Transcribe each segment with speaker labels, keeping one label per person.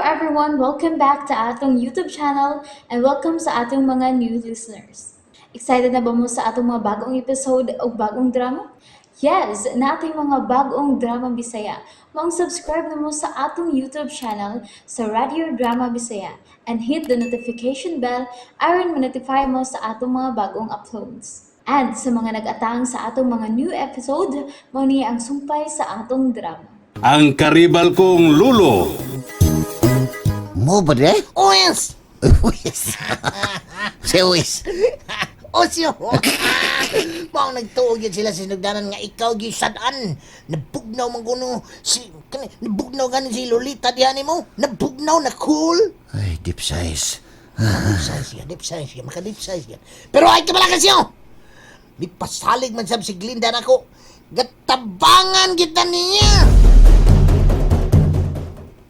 Speaker 1: Everyone! Welcome back to atong YouTube channel and welcome sa atong mga new listeners. Excited na ba mo sa atong mga bagong episode o bagong drama? Yes, naa tay mga bagong drama Bisaya. Maong subscribe na mo sa atong YouTube channel sa Radio Drama Bisaya and hit the notification bell aron ma-notify mo sa atong mga bagong uploads. And sa mga nag-atang sa atong mga new episode, mao ni ang sumpay sa atong drama.
Speaker 2: Ang karibal kong lulo.
Speaker 3: Mo ba de?
Speaker 4: Uwis!
Speaker 3: Uwis. Si Uwis.
Speaker 4: Osyo! Maong nagtuog yun sila sa sinugdanan nga ikaw gyud sad-an. Nabugnaw man kuno si kani nabugnaw gani si Lolita diha nimo. Nabugnaw na cool.
Speaker 3: Ay, deep size.
Speaker 4: Deep size yan, deep size yan, maka deep size yan. Pero ay kabala kasyo! Di pasalig man sab si Glinda nako. Gatabangan kita niya.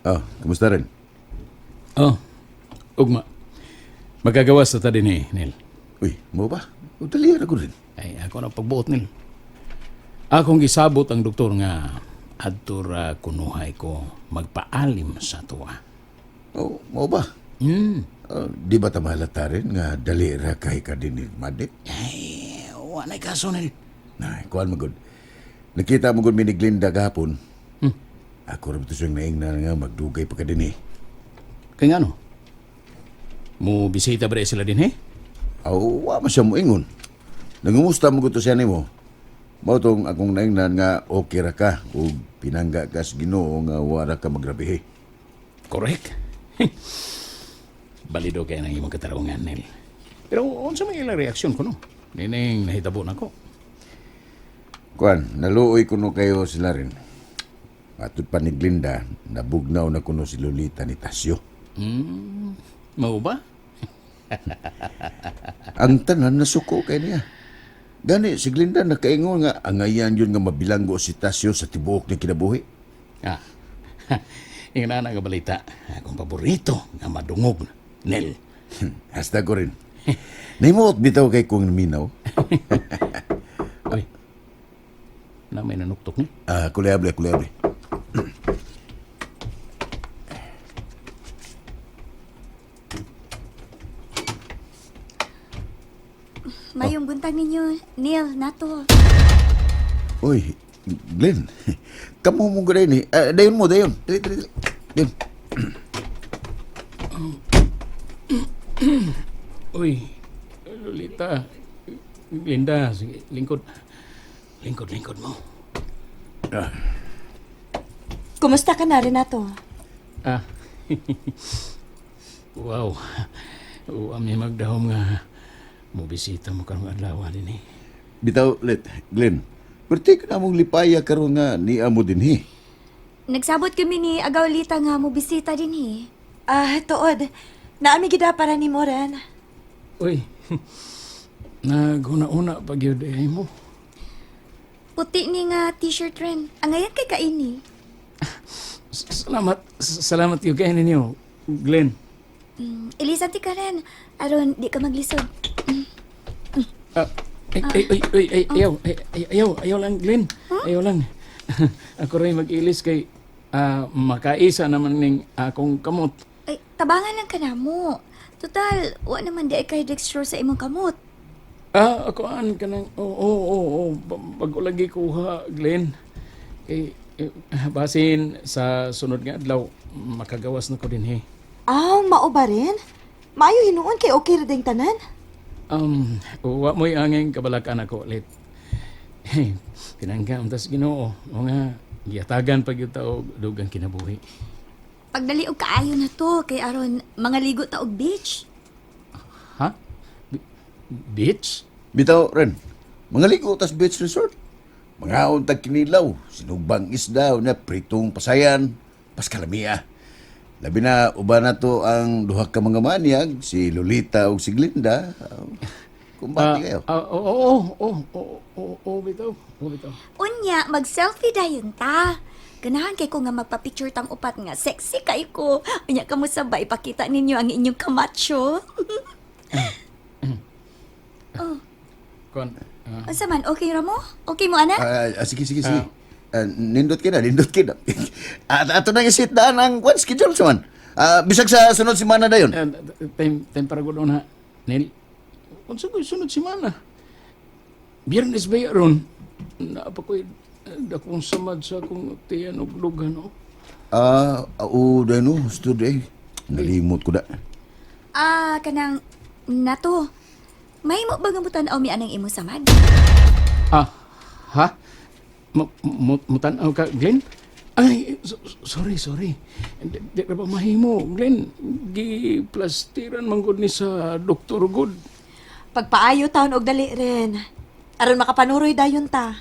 Speaker 2: Oh, kumusta rin?
Speaker 5: Oh, ugma. Magagawas na ta din eh, Neil.
Speaker 2: Uy, mo ba? O, dali na ko rin.
Speaker 5: Ay, ako na pagbuot, Neil. Akong gisabot ang doktor nga adto ra kunuhay ko magpaalim sa tuwa.
Speaker 2: Oh, mo ba? Oh, di ba tamahalata rin nga dali ra kay ka din ni Madit?
Speaker 5: Ay, wa na'y kaso, Neil.
Speaker 2: Na, kuan mo gud. Nakita mo gud mi ni Glinda gahapon. Ako ra to siyang naingnan nga magdugay pa ka din eh.
Speaker 5: Kaya nga no? Mo bisita ba sila din eh?
Speaker 2: Aw, wa man siya moingon. Nangumusta mo gud to siya nimo. Mao tong akong naingnan nga okay ra ka ug pinangga ka sa Ginoo nga wara ka magrabihi.
Speaker 5: Correct. Balido kay nang imong katarungan, Neil. Pero unsa may ilang reaksyon ko no? Nining nahitabo nako.
Speaker 2: Kuan, naluoy kuno kayo sila rin. Matod pa ni Glinda, nabugnaw na kuno si Lolita ni Tasyo.
Speaker 5: Mao ba?
Speaker 2: Ang tanan nasuko kay niya. Gani, si Glinda nakaingon nga angayan yun nga mabilanggo si Tasyo sa tibuok ni kinabuhi.
Speaker 5: Ah. Ingana na nga balita. Akong paborito nga madungog, Nel.
Speaker 2: Hasta ko rin. Nahimuot bitaw kay kong minaw.
Speaker 5: Uy. Na may nanuktok ni.
Speaker 2: Ah, kuleable, kuleable.
Speaker 6: Mayong buntag ninyo, Neil, Nato.
Speaker 2: Uy, Glenn, kamo mo gano'n eh. Ah, dayon mo, dayon. Dali, dali, dali. Dayon.
Speaker 5: Uy, Lolita. Linda, sige, lingkod. Lingkod, lingkod mo.
Speaker 7: Kumusta ka na, Renato?
Speaker 5: Ah. Wow. Wa mi magdahom nga mobisita mo karong adlaw din eh.
Speaker 2: Bitaw, let, Glenn. Perti ka na mong lipaya karon nga niya mo din he.
Speaker 6: Nagsabot kami ni Agaulita nga mo bisita din eh.
Speaker 7: Ah, tuod. Naami gida para ni Moren.
Speaker 5: Uy. Naghuna-una pag yun eh mo.
Speaker 6: Puti ni nga t-shirt rin. Angayan kay kaini.
Speaker 5: Salamat. Salamat yung kay ninyo, Glenn.
Speaker 6: Elisan ti ka rin. Aron, di ka maglisod.
Speaker 5: Ah, ay, ay, ay, ay, ay, ayaw, ay, ay, ayaw, ayaw lang, Glenn. Ayaw lang. Ako rin mag-ilis kay makaisa naman ning akong kamot.
Speaker 6: Ay, tabangan lang ka na mo. Total, wa naman di ay kay dextrose sa imong kamot.
Speaker 5: Ah, ako an ka nang, oo, oo, oo, oo, bago lagi kuha, Glenn. Kay, eh, basin sa sunod nga adlaw, makagawas na ko din, he.
Speaker 7: Aw, mao ba rin? Maayo hinuon kay okay ra ding tanan.
Speaker 5: Wa mo'y anging kabalakan ako ulit. Pinangga ang tas Ginoo. O nga, giyatagan pag yung tao, dugang kinabuhi.
Speaker 6: Pagdali og kaayo na to kay aron mga ligo ta og beach.
Speaker 5: Ha? Beach?
Speaker 2: Bitaw, rin. Mga ligo tas beach resort. Mga untag kinilaw, sinugbang isda, na pritong pasayan, paskalamia. Labi na, uban na to ang duha ka mga maniyag, si Lolita ug si Glinda. Kumbati kayo.
Speaker 5: Ah, oo, oo, oo, oo, oo, oo, bitaw. Oo, bitaw.
Speaker 6: Unya, mag-selfie dayon ta. Ganahan kay ko nga magpa-picture tang upat nga sexy kay ko. Unya kamo sabay ipakita ninyo ang inyong kamacho.
Speaker 5: Kuan, ah,
Speaker 6: Unsa man, okay ra mo? Okay mo ana?
Speaker 2: Ah, ah, sige, sige, sige. Ah, nindot ka na, nindot ka na. At ato na isit daan ang one schedule sa man. Bisag sa sunod semana dayon.
Speaker 5: Time para gud na. Neil, unsa ko'y sunod semana? Biyernes ba ron? Naa pa ko'y dakong samad sa akong tiyan og lugan. Oh.
Speaker 2: Oo, dahil no, husto day. Nalimot ko da.
Speaker 6: Kanang nato. Mahimo ba nga mutan-aw mi anang imo samad?
Speaker 5: Ah, ha? Mutan-aw ka, Glenn? Ay, sorry, sorry. Di ra ba mahimo, Glenn? Giplastiran man gud ni sa Dr. Good.
Speaker 7: Pagpaayo taon og dali rin. Aron makapanuroy dayon ta.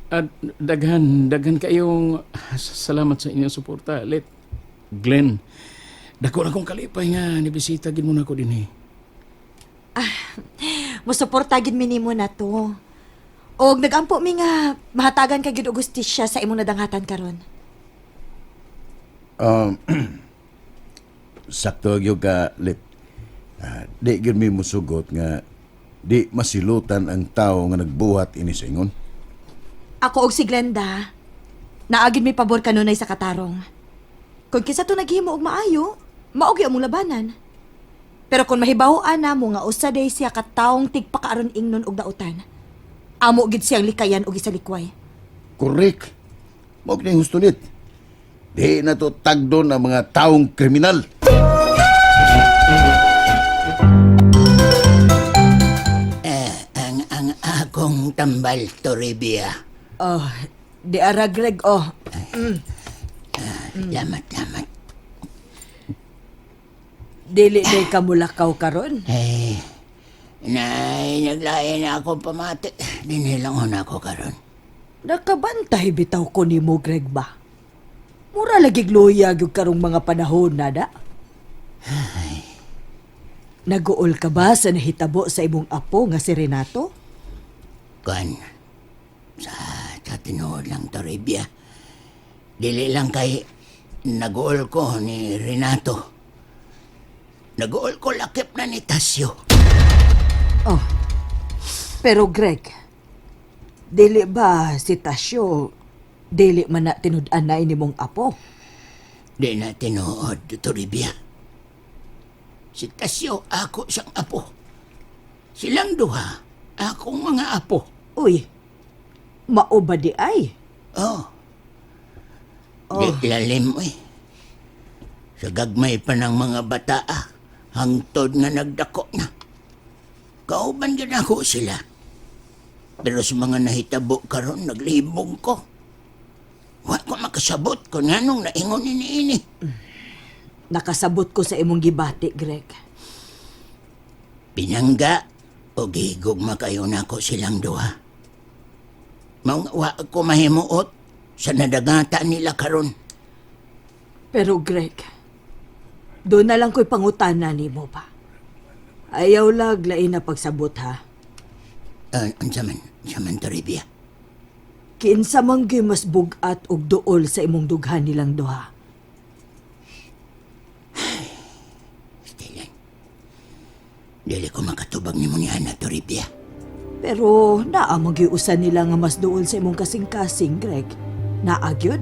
Speaker 5: At daghan kayong salamat sa inyong suporta. Let Glenn, dako na kong kalipay nga nibisita gid mo na ko dinhi.
Speaker 7: Musuporta gid mi nimo na to. Og nagampo mi nga mahatagan ka gid og hustisya sa imong nadanghatan karon.
Speaker 2: Sakto gyud ka, Lit. Di gyud mi musugot nga di masilutan ang tao nga nagbuhat ini sa ingon.
Speaker 7: Ako og si Glenda, naagid mi pabor kanunay sa katarong. Kung kinsa to naghimo og maayo, mao gyud among labanan. Pero kung mahibaw-an namo nga usa day siya ka taong tigpakaaron ingnon og dautan, amo gid siyang likayan og isalikway.
Speaker 2: Correct. Mao gyud husto, Lit. Di na to tagdon ang mga taong kriminal.
Speaker 4: Eh, ang akong tambal, Toribia.
Speaker 7: Oh, di ara Greg oh.
Speaker 4: Lamat, lamat.
Speaker 8: Dili day ka mulakaw karon.
Speaker 4: Eh, nay, naglain na akong pamati. Dinilang na ako karon.
Speaker 8: Nakabantay bitaw ko nimo Greg ba? Mura lagi gloya gyud karong mga panahon na da. Naguol ka ba sa nahitabo sa imong apo nga si Renato?
Speaker 4: Kuan, sa tinuod lang, Toribia. Dili lang kay naguol ko ni Renato. Naguol ko lakip na ni Tasyo.
Speaker 8: Oh. Pero Greg, dili ba si Tasyo dili man na tinud-an na ini mong apo?
Speaker 4: Di na tinuod, Toribia. Si Tasyo, ako siyang apo. Silang duha, akong mga apo.
Speaker 8: Uy, mao ba di ay?
Speaker 4: Oh. Di lalim, eh. Sa gagmay pa ng mga bata, hangtod nga nagdako na. Kauban yun ako sila. Pero sa mga nahitabo karon naglibog ko. Wa ko makasabot kung anong naingon ni ini.
Speaker 8: Nakasabot ko sa imong gibati, Greg.
Speaker 4: Pinangga o gigugma kayo nako silang duha. Mao nga wa ko mahimuot sa nadagata nila karon.
Speaker 8: Pero Greg, doon na lang ko'y pangutana nimo pa. Ayaw lag lain na pagsabot ha.
Speaker 4: Unsa man Toribia?
Speaker 8: Kinsa man gyud mas bugat og duol sa imong dughan nilang duha.
Speaker 4: Stellan. Dili ko makatubag nimo ni Ana Toribia.
Speaker 8: Pero naa man gyud usa nila nga mas duol sa imong kasing-kasing, Greg. Naa gyud.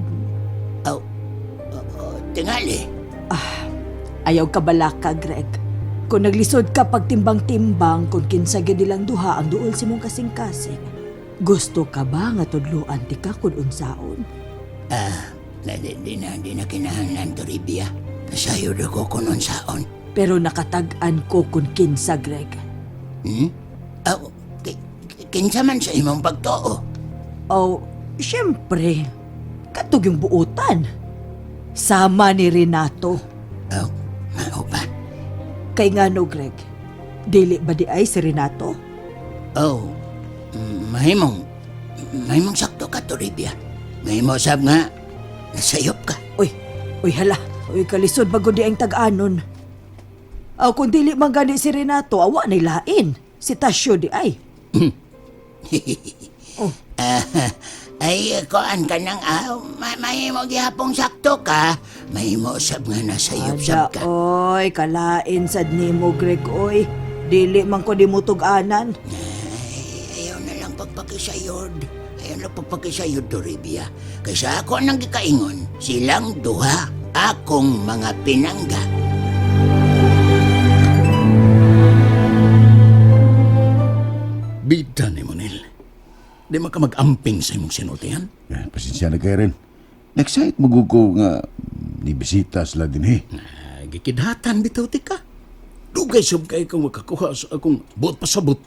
Speaker 4: Aw, oh, tingali.
Speaker 8: Ayaw ka balaka, Greg. Kung naglisod ka pagtimbang-timbang kung kinsa gyud nilang duha ang duol sa imong kasing-kasing. Gusto ka ba nga tudloan ti ka kung unsaon?
Speaker 4: Na, di na kinahanglan Toribia. Nasayod ako kung unsaon.
Speaker 8: Pero nakatag-an ko kung kinsa, Greg.
Speaker 4: Aw, kinsa man sa imong pagtuo.
Speaker 8: Oh, siyempre. Katog yung buutan. Sama ni Renato.
Speaker 4: Aw, mao ba?
Speaker 8: Kay nga no, Greg. Dili ba di ay si Renato?
Speaker 4: Oh, mahimong, mahimong sakto ka, Toribia. Mahimo sab nga, nasayop ka.
Speaker 8: Uy, uy hala. Uy, kalisod bago di ang tag-anon. Aw, kung dili man gani si Renato, awa na lain. Si Tasyo di ay.
Speaker 4: Ah, ay, koan ka nang, mahimo gihapong sakto ka. Mahimo sab nga nasayop sab
Speaker 8: Ada,
Speaker 4: ka.
Speaker 8: oy, kalain sad nimo, Greg, oy. Dili man ko di mo tug-anan.
Speaker 4: Ay, ayaw na lang pagpakisayod. Ayaw na pagpakisayod, Toribia. Kaysa ako nang gikaingon, silang duha,
Speaker 9: Akong mga pinangga.
Speaker 5: Bida ni Monel. Di man ka mag-amping sa imong sinultihan.
Speaker 2: Eh, pasensya na kayo rin. Nag-excite mo ko nga ni bisita sila din eh.
Speaker 5: Ah, gikidhatan bitaw ti ka. Dugay sab kay kang makakuha sa akong buot pasabot.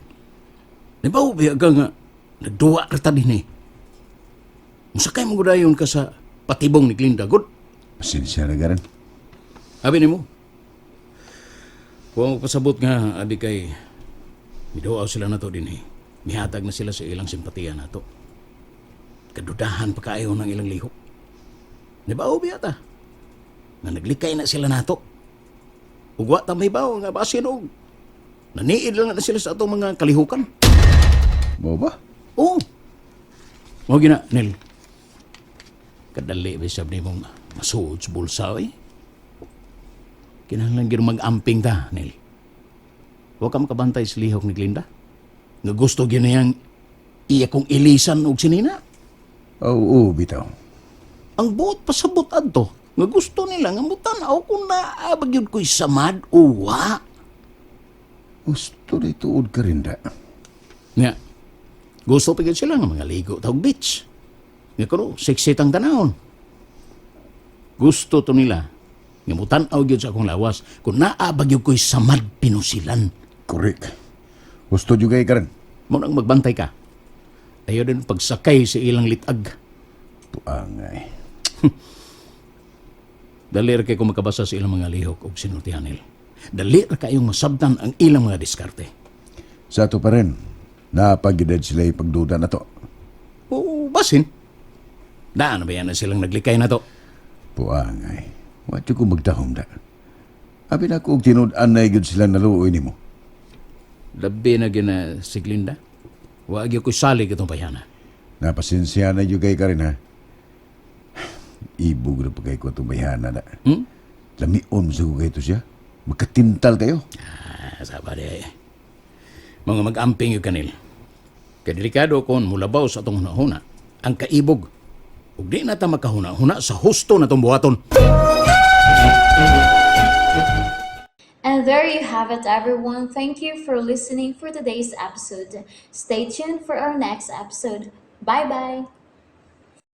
Speaker 5: Di ba ubi ka nga nagduwa ra ta din eh. Musakay mo dayon ka sa patibong ni Glinda gud.
Speaker 2: Pasensya na ka rin.
Speaker 5: Abi nimo. Huwag mo pasabot nga abi kay miduaw sila na to din eh. Mihatag na sila sa ilang simpatiya nato. Kadudahan pa kaayo ng ilang lihok. Di ba ubi ata? Nga naglikay na sila nato. Ugwa ta may bawo nga basin og. Naniid lang na sila sa atong mga kalihukan.
Speaker 2: Mo ba?
Speaker 5: Oo. Mao gina, Nel. Kadali bisab nimong masuod sa bulsa oy. Kinahanglan gyud mag-amping ta, Nel. Wa ka makabantay sa lihok ni Glinda. Nga gusto gyud niyang iya kong ilisan og sinina.
Speaker 2: Oo, oo, bitaw.
Speaker 5: Ang buot pasabot adto. Nga gusto nila nga mutan-aw kung naa ba gyud ko'y samad o wa.
Speaker 2: Gusto na ituod ka rin da.
Speaker 5: Nga, gusto pa gyud sila nga mga ligo tawag beach. Nga kuno, sexy tang tanawon. Gusto to nila nga mutan-aw gyud sa akong lawas kung naa ba gyud ko'y samad pinusilan.
Speaker 2: Correct. Gusto juga ka rin.
Speaker 5: Mo nang magbantay ka. Ayaw din pagsakay sa ilang litag.
Speaker 2: Puangay.
Speaker 5: Dali ra kay ko makabasa sa ilang mga lihok og sinultihan nila. Dali ra kayong masabtan ang ilang mga diskarte.
Speaker 2: Sa ato pa rin, napagidad sila ipagduda na to.
Speaker 5: O basin. Daan ba yan na silang naglikay na to?
Speaker 2: Puangay. Wa ko magdahom da. Abi na ko og tinud-an na gyud sila naluoy nimo.
Speaker 5: Labi na gina si Glinda. Wa gyud ko salig itong bayana.
Speaker 2: Napasensya na gyud kay ka rin ha. Ibog na pa kay ko itong bayhana na.
Speaker 5: Hmm?
Speaker 2: Lamion sa ko kayo to siya. Magkatintal kayo.
Speaker 5: Ah, saba di ay. Mga mag-amping yung kanil. Kay delikado kon mulabaw sa atong hunahuna ang kaibog. Ug di na ta makahuna-huna sa husto na itong buhaton.
Speaker 1: And there you have it, everyone. Thank you for listening for today's episode. Stay tuned for our next episode. Bye bye.